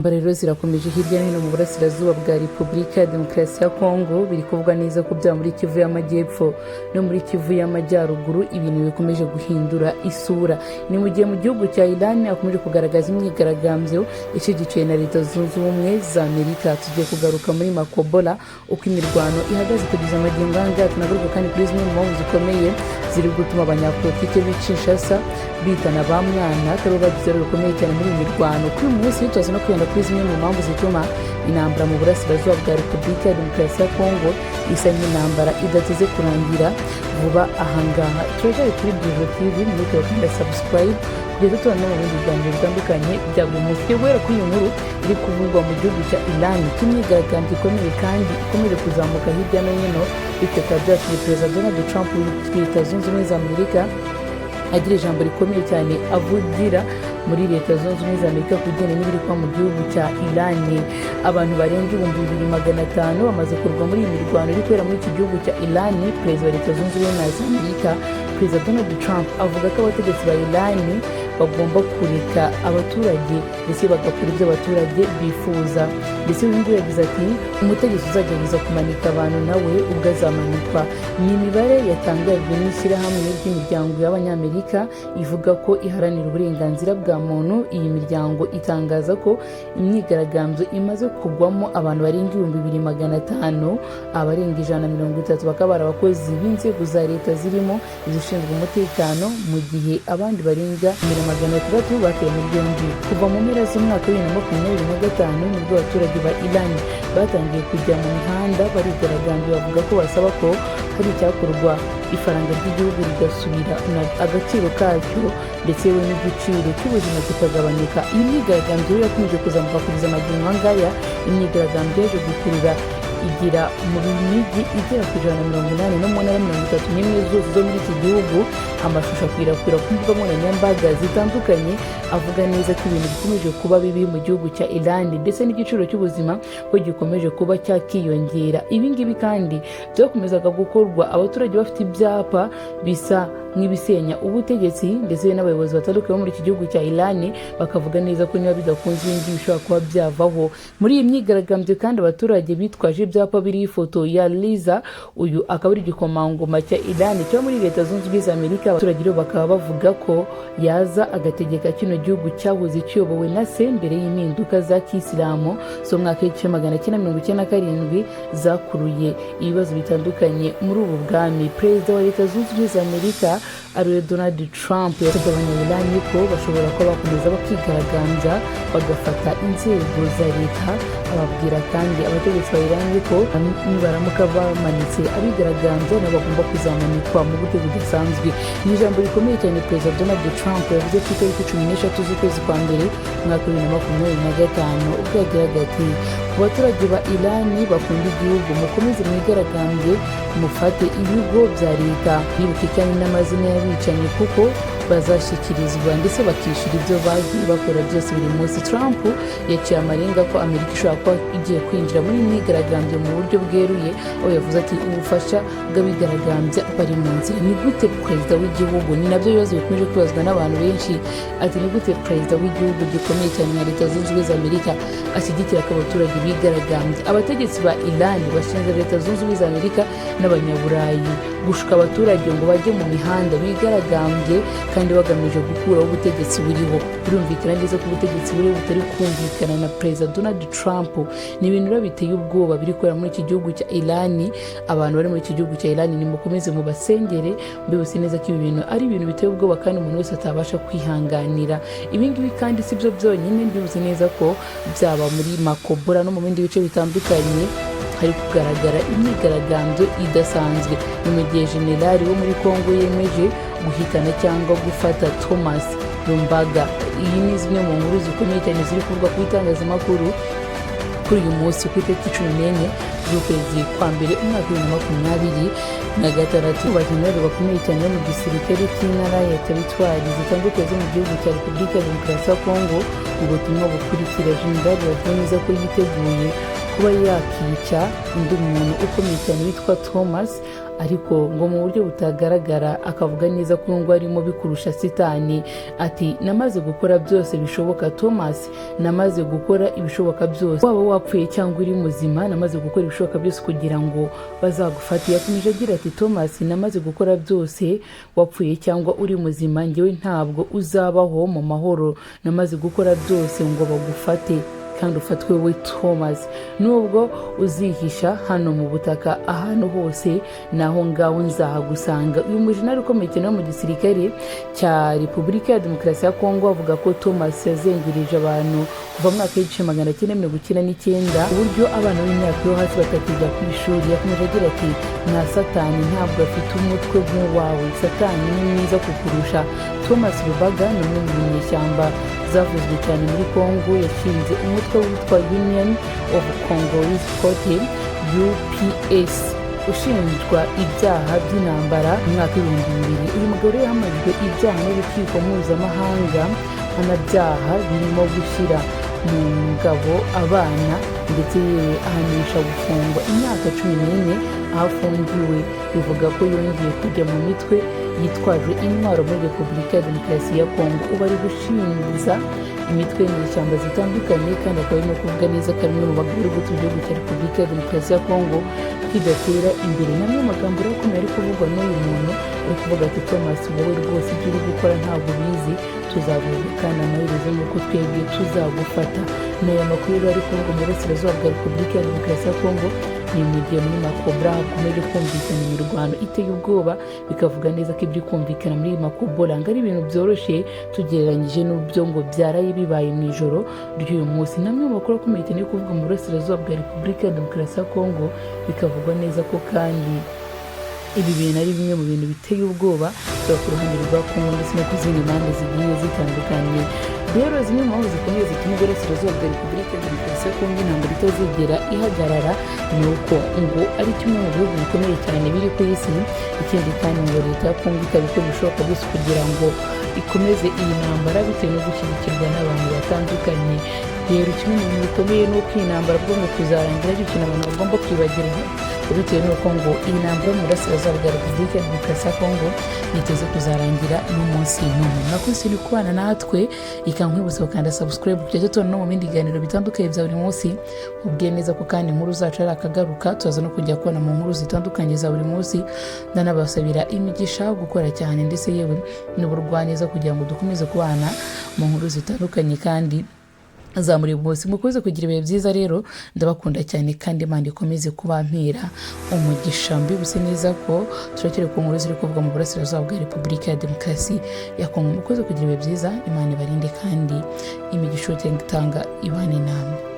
Intambara rero zirakomeje hirya no hino mu burasirazuba bwa Repubulika ya Demokarasi ya Kongo. Biri kuvugwa neza ko byaba muri Kivu y'Amajyepfo no muri Kivu y'Amajyaruguru ibintu bikomeje guhindura isura. Ni mu gihe mu gihugu cya Iran hakomeje kugaragaza imyigaragambyo ishyigikiwe na Leta Zunze Ubumwe za Amerika. Tugiye kugaruka muri Makobola, uko imirwano ihagaze kugeza amagingo aya ngaya. Tunagaruka kandi kuri zimwe mu mpamvu zikomeye ziri gutuma abanyapolitike b'i Kinshasa bitana ba mwana, atari bo bagize uruhare rukomeye cyane muri iyi mirwano. Kuri uyu munsi tuza no kwibanda kuri zimwe mu mpamvu zituma intambara mu burasirazuba bwa Repubulika ya Demokarasi ya Kongo isa nk'intambara idateze kurangira vuba ahangaha. Turacyari kuri Byijo TV, muri kandi subscribe kugeza tubona no mu bindi biganiro bitandukanye bya buri munsi. Tugiye guhera kuri iyi nkuru iri kuvugwa mu gihugu cya Iran, cy'imyigaragambyo ikomeye kandi ikomeje kuzamuka hirya no hino, bityo bikaba byatumye Perezida Donald Trump wa Leta Zunze Ubumwe za Amerika agira ijambo rikomeye cyane avugira muri Leta Zunze Ubumwe za Amerika ku bijyanye n'ibiri kuba mu gihugu cya Iran. Abantu barenga 2500 bamaze kurwa muri iyi mirwano iri kubera muri iki gihugu cya Iran. Perezida wa Leta Zunze Ubumwe za Amerika, Perezida Donald Trump, avuga ko abategetsi ba Iran bagomba kureka abaturage ndetse bagakora ibyo abaturage bifuza. Ndetse uyu nguyu yagize ati: "Umutegetsi uzagerageza kumanika abantu nawe ubwo azamanikwa." Ni imibare yatangajwe n'ishyirahamwe ry'imiryango y'Abanyamerika ivuga ko iharanira uburenganzira bwa muntu. Iyi miryango itangaza ko imyigaragambyo imaze kugwamo abantu barenga 2500, abarenga 130 bakaba bari abakozi b'inzego za leta zirimo izishinzwe umutekano, mu gihe abandi barenga 600 batawe muri yombi. Kuva mu mpera z'umwaka wa 2025 nibwo abaturage ba Iran batangiye kujya mu mihanda barigaragambya, bavuga ko basaba ko hari icyakorwa, ifaranga ry'igihugu rigasubira agaciro kacyo, ndetse yewe n'igiciro cy'ubuzima kikagabanuka. Iyi myigaragambyo rero yakomeje kuzamuka kugeza amagingo angaya. Imyigaragambyo yaje gukurura igira mu mijyi igera ku 180 no mu ntara 31 zose zo muri iki gihugu. Amashusho akwirakwira ku mbuga nkoranyambaga zitandukanye avuga neza ko ibintu bikomeje kuba bibi mu gihugu cya Iran, ndetse n'igiciro cy'ubuzima ko gikomeje kuba cyakiyongera. Ibi ngibi kandi byakomezaga gukorwa abaturage bafite ibyapa bisa nk'ibisenya ubutegetsi, ndetse n'abayobozi batandukanye bo muri iki gihugu cya Iran bakavuga neza ko niba bidakunze ibi ngibi bishobora kuba byavaho. Muri iyi myigaragambyo kandi abaturage bitwaje ibyapa biriho ifoto ya Liza, uyu akaba ari igikomangoma cya Iran cyo muri Leta Zunze Ubumwe za Amerika. Abaturage rero bakaba bavuga ko yaza agategeka kino gihugu cyahoze kiyobowe na se mbere y'impinduka za kisilamu zo mu mwaka w'1997 zakuruye ibibazo bitandukanye muri ubu bwami. Perezida wa Leta Zunze Ubumwe za Amerika, ariwe Donald Trump, yasabye Abanyayirani ko bashobora kuba bakomeza bakigaragambya bagafata inzego za leta. Ababwira kandi abategetsi ba Irani ko nibaramuka bamanitse abigaragambya, nabo bagomba kuzamanikwa mu buryo budasanzwe. Ni ijambo rikomeye cyane Perezida Donald Trump yavuze ku itariki 13 z'ukwezi kwa mbere umwaka wa 2025, ubwo yagiraga ati: "Ku baturage ba Irani bakunda igihugu, mukomeze mwigaragambye, mufate ibigo bya leta, mwibuke kandi n'amazina y'abicanyi kuko bazashyikirizwa ndetse bakishyura ibyo bagiye bakora byose buri munsi." Trump yaciye amarenga ko Amerika ishobora kuba igiye kwinjira muri myigaragambyo mu buryo bweruye, aho yavuze ati: "Ubufasha bw'abigaragambya bari mu nzira." Ni gute perezida w'igihugu, ni nabyo bibazo bikomeje kwibazwa n'abantu benshi, ati: "Ni gute perezida w'igihugu gikomeye cyane nka Leta Zunze Ubumwe za Amerika ashyigikira ko abaturage bigaragambya?" Abategetsi ba Iran bashinja Leta Zunze Ubumwe za Amerika n'Abanyaburayi gushuka abaturage ngo bajye mu mihanda bigaragambye kandi bagamije gukuraho ubutegetsi buriho. Birumvikana neza ko ubutegetsi buriho butari kumvikana na Perezida Donald Trump. Ni ibintu rero biteye ubwoba biri kubera muri iki gihugu cya Irani. Abantu bari muri iki gihugu cya Irani, nimukomeze mubasengere. Mbibutse neza ko ibi bintu ari ibintu biteye ubwoba kandi umuntu wese atabasha kwihanganira. Ibi ngibi kandi si byo byonyine. Mbibutse neza ko byaba muri Makobora no mu bindi bice bitandukanye hari kugaragara imyigaragambyo idasanzwe. Ni mu gihe generali wo muri Congo yemeje guhitana cyangwa gufata Thomas Lumbaga. Iyi ni zimwe mu nkuru zikomeye cyane ziri kuvugwa ku itangazamakuru kuri uyu munsi, ku itariki 14 z'ukwezi kwa mbere umwaka wa 2026. Abajenerali bakomeye cyane bo mu gisirikare cy'intara ya teritwari zitandukanye zo mu gihugu cya Repubulika ya Demokarasi ya Kongo. Ubutumwa bukurikira: Jenerali yavuze neza ko yiteguye kuba yakica undi muntu ukomeye cyane witwa Thomas. Ariko ngo mu buryo butagaragara akavuga neza ko ngo arimo bikurusha Sitani. Ati: "Namaze gukora byose bishoboka, Thomas, namaze gukora ibishoboka byose. Waba wapfuye cyangwa uri muzima, namaze gukora ibishoboka byose kugira ngo bazagufate." Yakomeje agira ati: "Thomas, namaze gukora byose, wapfuye cyangwa uri muzima, njyewe ntabwo uzabaho mu mahoro. Namaze gukora byose ngo bagufate kandi ufatwe we Thomas. Nubwo uzihisha hano mu butaka ahantu hose, naho ngaho nzahagusanga." Uyu mujenali ukomeye cyane wo mu gisirikare cya Repubulika ya Demokarasi ya Kongo avuga ko Thomas yazengereje abantu kuva mu mwaka w'1999, uburyo abana b'imyaka yo hasi batakijya ku ishuri. Yakomeje agira ati: "Na Satani ntabwo afite umutwe nk'uwawe. Satani ni mwiza kukurusha." Thomas Rubaga ni umwe mu nyeshyamba zavuzwe cyane muri Kongo. Yashinze umutwe witwa Union of Congolese Forces, UPC, ushinjwa ibyaha by'intambara mu mwaka w'2000. Uyu mugabo rero yahamajwe ibyaha n'urukiko mpuzamahanga mpanabyaha, birimo gushyira mu ngabo abana, ndetse yewe ahanisha gufungwa imyaka 14 aho afungiwe. Bivuga ko yongeye kujya mu mitwe yitwaje intwaro muri Repubulika ya Demokarasi ya Kongo. Ubu ari gushinza imitwe y'inyeshyamba zitandukanye, kandi akaba arimo kuvuga neza ko ari umwe mu bagabo uri gutuma igihugu cya Repubulika ya Demokarasi ya Kongo kidatera imbere. Ni amwe mu magambo rero akomeye ari kuvugwa n'uyu muntu uri kuvuga ati: "Thomas, wowe rwose ibyo uri gukora ntabwo ubizi, tuzaguha kandi amaherezo nuko twebwe tuzagufata." Ni aya makuru rero ari kuvugwa mu burasirazuba bwa Repubulika ya Demokarasi ya Kongo. Ni mu gihe muri Makobora hakomeje kumvikana imirwano iteye ubwoba, bikavuga neza ko ibiri kumvikana muri Makobora ngo ari ibintu byoroshye tugereranyije n'ibyo ngo byaraye bibaye mu ijoro ry'uyu munsi. Ni amwe mu makuru akomeye cyane yo kuvuga mu burasirazuba bwa Repubulika ya Demokarasi ya Kongo. Bikavugwa neza ko kandi ibi bintu ari bimwe mu bintu biteye ubwoba byaba ku ruhande rwa Kongo ndetse no ku zindi mpande zigiye zitandukanye. Rero zimwe mu mpamvu zikomeye zituma uburasirazuba bwa Repubulika ya Demokarasi ya Kongo intambara itazigera ihagarara ni uko ngo ari kimwe mu bihugu bikomeye cyane biri ku isi. Ikindi kandi ngo leta ya Kongo ikaba ikora ibishoboka byose kugira ngo ikomeze iyi ntambara bitewe no gushyigikirwa n'abantu batandukanye. Rero kimwe mu bintu bikomeye ni uko iyi ntambara bwo ngo kuzarangira ari ikintu abantu bagomba kwibagirwa, bitewe n'uko ngo iyi ntambara yo mu burasirazuba bwa Repubulika ya Demokarasi ya Kongo yiteze kuzarangira n'umunsi n'umwe. Mwakoze uri kubana natwe. Ikankwibutsa gukanda subscribe kujya tubona no mu bindi biganiro bitandukanye bya buri munsi. Ubwiye neza ko kandi inkuru zacu ari akagaruka, tuza no kujya kubona mu nkuru zitandukanye za buri munsi. Ndanabasabira imigisha, gukora cyane, ndetse yewe n'uburwaneza kugira ngo dukomeze kubana mu nkuru zitandukanye kandi za buri munsi. Mukomeze kugira ibihe byiza rero, ndabakunda cyane kandi Imana ikomeze kubampera umugisha. Mbibutse neza ko turakiri ku nkuru ziri kuvuga mu burasirazuba bwa Repubulika ya Demokarasi ya Kongo. Mukomeze kugira ibihe byiza, Imana ibarinde kandi imigisha itanga ibane namwe.